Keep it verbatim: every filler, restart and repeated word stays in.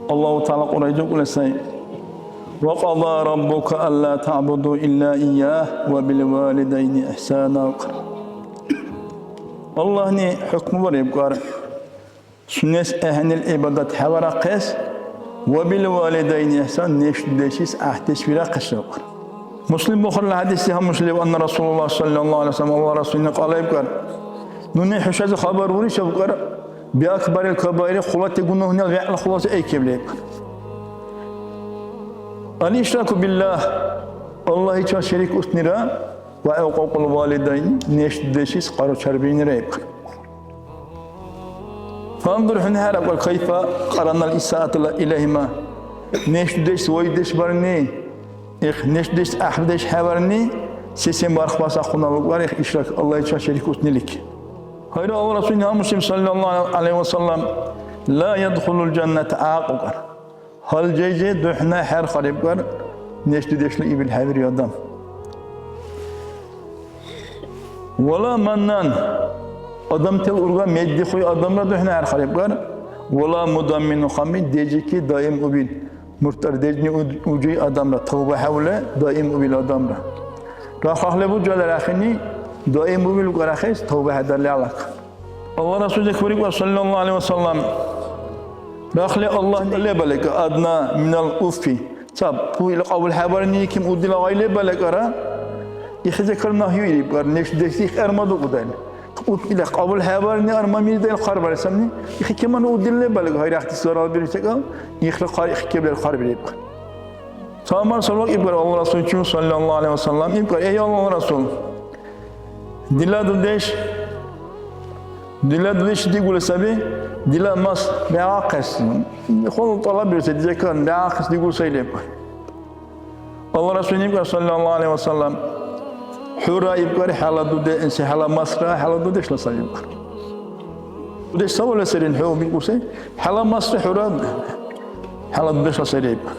Аллагьу ТагӀяла Кьуръайзив кьули сай: «Ва къада раббука алла таъбуду илля ийяхӀ ва бил валидайни ихсана». Аллагьни хӀукму бариб кӀар, сунес гӀягӀнил гӀибадат хӀеварахъес ва бил валидайни ихсан, неш-дудешлис гӀяхӀдеш вирахъес, укӀар. Муслим, Бухарила хӀядис гьамуш леб, анна Расулуллагь саллаллагьу гӀялайгьи ва саллам, Аллагь Расулни кьалаиб кӀар: «Нуни хӀушази хабар бурисаб кӀар, би акбарил кабаири, хулати гунагьунал вегӀла хуласи айкеб леб». Аль-ишраку биллагь, Аллагьича шерик уснира, ва гӀукьукьул валидайн, неш-дудешлис хъару чарбиинира иб. Фандур хӀуни хӀеракӀур, кайфа къаранал исаатала илайгьима. Неш-дудеш вайдеш барни, их неш-дудеш гӀяхӀдеш хӀеварни, се-сен бархбасахъуна лукӀар их ишрак Аллагьича шерик уснилик. Гьайра, Алла Расулни гьамушим, саллаллагьу гӀялайгьи ва саллам: «Ла ядхулул жанната», гӀякьукьар. Гьалжайзи духӀна хӀерхарибкӀар неш-дудешла ибил хӀевири адам. Вала маннан, адамтала урга меддихуй адамра духӀна хӀерхарибкӀар, вала мудаммину хамри, дежики даим убил, муртӀардежни у-, ужуй адамра, тавба хӀявла даим убил адамра. Рахъахъли бучӀала рахини даим убил укарахъес тавба хӀедарли алакь. Алла Расулли хьурикӀур, саллаллагьу гӀялайгьи ва саллам: «Рахли Аллагь лебалика адна минал уффи». Ца, хӀу ил кьабул хӀебарни ким удила гъай лебаликара, ихизакар нагьи ирибкар, неш-дудешли хӀярмадукӀудали. Уф ила кьабул хӀебарни армамирдал хъарбаресамни, ихи кеман удила лебалика, гъайрахъти зарал бирни секӀал, ихра хъар-, ихи кеблер хъарбирибкар. Ца мар сабакь ибкар Алла Расулчи, саллаллагьу гӀялайгьи ва саллам, ибкар: «Эй Аллагьла Расул, дила дудеш, дила дудеш дигули саби, дила мас бягӀахъес. Хъула тӀалаббирес дизакан бягӀахъес дигули сай», — леб. Алла Расул ибкар, саллаллагьу гӀялайгьи ва саллам: «ХӀура, — ибкар, — хӀела дуде-, хӀела масра хӀела дудешла сай», — ибкар. «Дудеш савала сарин хӀу бикӀуси, хӀела масра хӀура хӀела дудешла сай», — ибкар.